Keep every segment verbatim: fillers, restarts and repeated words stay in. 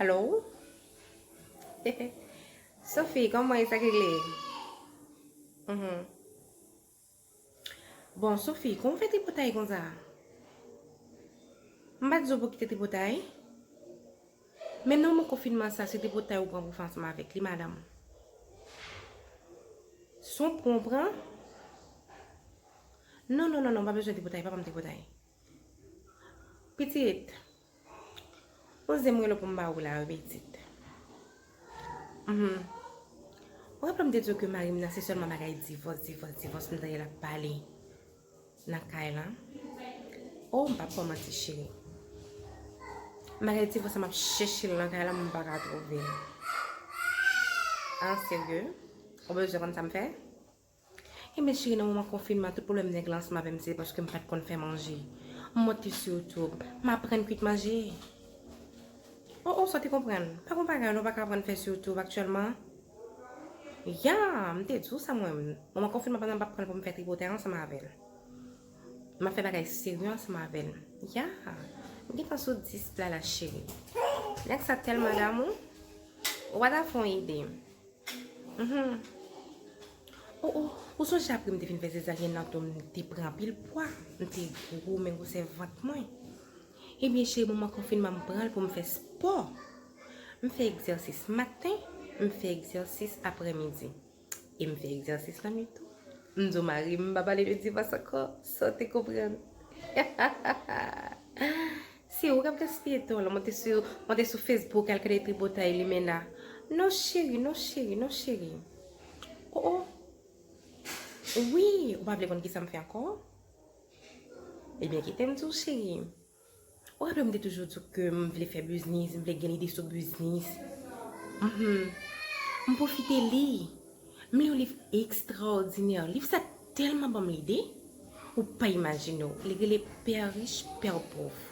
Alo? Sophie, kòman e, sa k regle? Mhm. Bon, Sophie, kòman w fè tripotay konsa? M pa t di w pou w kite tripotay? Menm nan moman konfinman sa, se tripotay ou pran pou fè ansanm avèk li, madanm. Se yon pwen w pran? Non, non, non, non, pa bezwen tripotay, pa ban m tripotay. Pitit, yon zen m rele w pou m ba ou la, wi, pitit. Mhm. Ou raple m te di w ke mari m nan se sèlman bagay divòs, divòs, divòs m tande l ap pale nan kay la. Oh, m p ap ba w manti, cheri. Bagay divòs sa m ap chèche l nan kay la, m pa ka twouve l. Ah, serye? Ou bezwen konn sa m fè? Ebyen, cheri, nan moman konfinman, tout pwoblèm nèg la ansanm avè m, se paske m pa t konn fè manje. M monte sou YouTube, m aprann kwit manje. Oh, oh, sa w te konprann? Pa gon bagay, nou pa ka aprann fè sou YouTube aktyèlman. Ya, m te di w sa mwen. Moman konfinman, pandan m p ap pran l pou m fè tripotay ansanm avè l. M ap fè bagay serye ansanm avè l. Ya, m gentan sou dis pla la, cheri. Nèg sa tèlman damou. Ou pa ta fè yon ide. Mhm. Oh, oh, ou sonje apre m te fin fè sezaryen nan tou, m te pran anpil pwa. M te gwo, men gwosè vant mwen. Ebyen, cheri, moman konfinman, m pran l pou m fè spò. M fè egzèsis maten, m fè egzèsis aprèmidi. E m fè egzèsis lannwit tou. M di w, mari m, m pa pale de divòs ankò, sa w te konprann. Se ou k ap gaspiye tan w la, monte sou, monte sou Facebook, al gade tripotay limena. Non, cheri, non, cheri, non, cheri. Oh, oh. Wi, ou pa vle konn kisa m fè ankò? Ebyen, kite m di w, cheri. Ou raple m te toujou di w ke m vle fè biznis, m vle gen lide sou biznis. Mhm. M pwofite li. M li yon liv ekstraòdinè. Liv sa tèlman ban m lide, ou pa imajine w. Li rele Père riche, Père pauvre.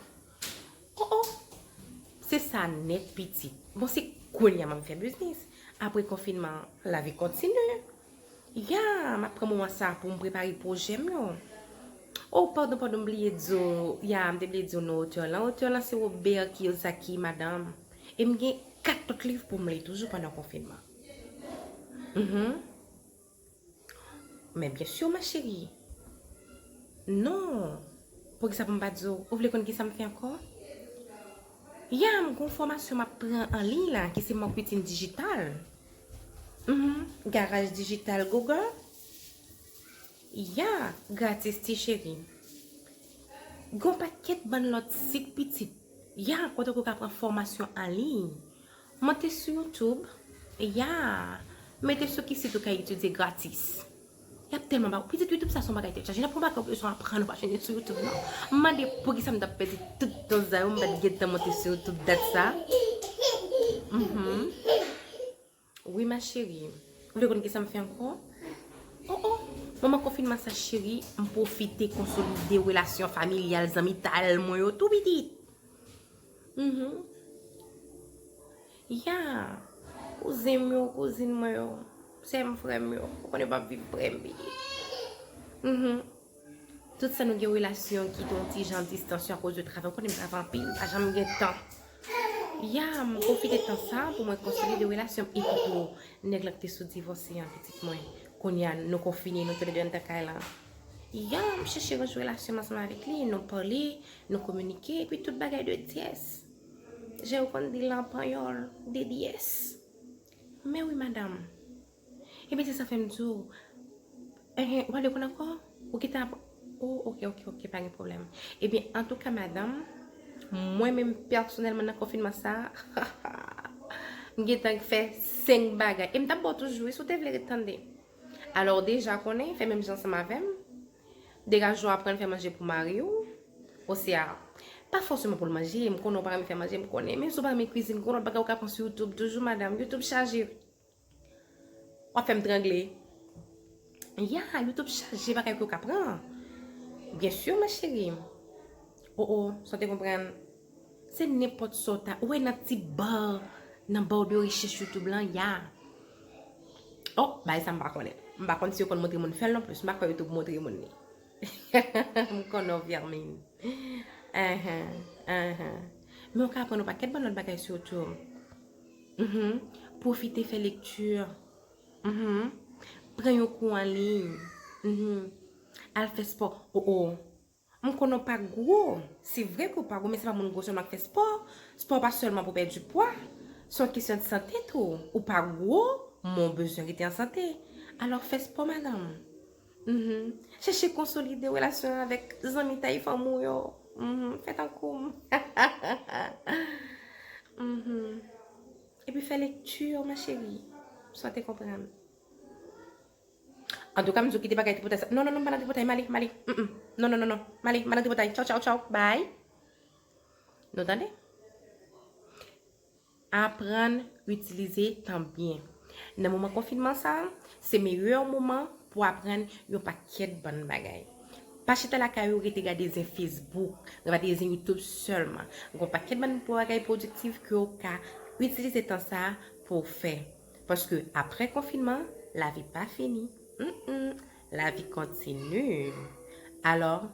Oh, oh! Se sa nèt, pitit. Bon, se kounye a m ap fè biznis. Apre konfinman, lavi kontinye. Ya, m ap pran moman sa pou m prepare pwojè m yo. Oh, padon, padon, m bliye di w. Ya, m te bliye di w non otè lan. Otè lan se Robert Kiyosaki, madanm. E m gen kat lòt liv pou m li toujou pandan konfinman. Mhm. Men byen si, ma chérie. Non. Poukisa pou m pa di w? Ou vle konn kisa m fè ankò? Ya, m gon fòmasyon m ap pran an liy la, ki se marketing digital. Mhm. Garaj dijital Google. Ya, gratis, ti cheri. Gon pakèt bann lòt sit, pitit. Ya, kote ke w ka pran fòmasyon an liy. Monte sou YouTube. Ya, mete sou ki sit ou ka etidye gratis. Y ap tèlman ba w. Pitit, YouTube sa se yon bagay tèt chaje. N ap pran bagay w bezwen aprann, ou pa jwenn li sou YouTube, non. M mande poukisa m t ap pèdi tout tan sa yo, m pa t gentan monte sou YouTube dat sa. Mhm. Wi, ma chérie. Ou vle konn kisa m fè ankò? Oh, oh. Moman konfinman sa, cheri, m pwofite konsolide relasyon familyal, zanmital mwen yo tou pitit. Mhm. Ya. Kouzen m yo, kouzin mwen yo, sè m, frè m yo. Ou konnen m ap viv prè m pitit. Mhm. Tout sa nou gen relasyon ki gen yon ti jan distans yo akoz de travay. Ou konnen m travay anpil, m pa janm gen tan. Ya, m pwofite tan sa pou mwen konsolide relasyon m. Epi tou, nèg la ki te sou divòse an, pitit mwen. Kounye a, nou konfine, nou toulède anndan kay la. Ya, m chèche ranje relasyon m ansanm avèk li. Nou pale, nou kominike, epi tout bagay de dyès. Jan yo konn di l an panyòl, de dyès. Men wi, madanm. Ebyen, se sa fè m di w. Enhen, w ale konn ankò? Ou gentan ap, oh, ok, ok, ok, pa gen pwoblèm. Ebyen, antouka, madanm, mwen menm pèsonèlman nan konfinman sa, m gentan fè senk bagay. E m t ap ba w toujou, wi, si w te vle ret tande. Alò, w deja konnen, fè menm jan ansanm avè m. Degaje w, aprann fè manje pou mari w. Osea, pa fòseman pou l manje, m konnen w pa renmen fè manje, m konnen. Men si w pa renmen kwizin, gon lòt bagay ou ka pran sou YouTube toujou, madanm. YouTube chaje. W ap fè m trangle. Ya, YouTube chaje bagay ke w ka pran. Byen si, ma chérie. Oh, oh, sa w te konprann. Se nenpòt sa w ta wè nan ti ba, nan ba de rechèch YouTube lan, ya. Oh, bagay sa m pa konnen. M pa konn si yo konn montre moun fè l non plis. M pa kwè YouTube montre moun li. M konnen w vèmin. Ahan, ahan. Men w ka aprann yon pakèt bann lòt bagay sou YouTube. Mhm. Pwofite fè lekti. Mhm. Pran yon kou an liy. Mhm. Al fè spò. O, o. M konnen w pa gwo. Se vre ke w pa gwo, men se pa moun gwo sèlman k fè spò. Spò pa sèlman pou pèdi pwa. Se yon kesyon de sante tou. Ou pa gwo, men w bezwen rete an sante. Alò, fè spò, madanm. Mhm. Chèche konsolide relasyon avèk zanmitay fanmi w yo. Mhm. Fè tankou m. Mhm. Epi fè lekti, ma chérie. Si w te konprann. Antouka, m di w kite bagay tripotay sa. Non, non, non, m pa nan tripotay, m ale, m ale. Mm, mm. Non, non, non, non. M ale, m pa nan tripotay. Tchaw, tchaw, tchaw. Bye. Nou tande? Aprann itilize tan byen. Nan moman konfinman sa, se meyè moman pou aprann yon pakèt bann bagay. Pa chita lakay ou rete gade zen Facebook, rete gade zen YouTube sèlman. Gon pakèt bann bagay pwodiktif ke w ka itilize tan sa pou w fè. Paske apre konfinman, lavi pa fini. Mm-mm. Lavi kontini. Alò,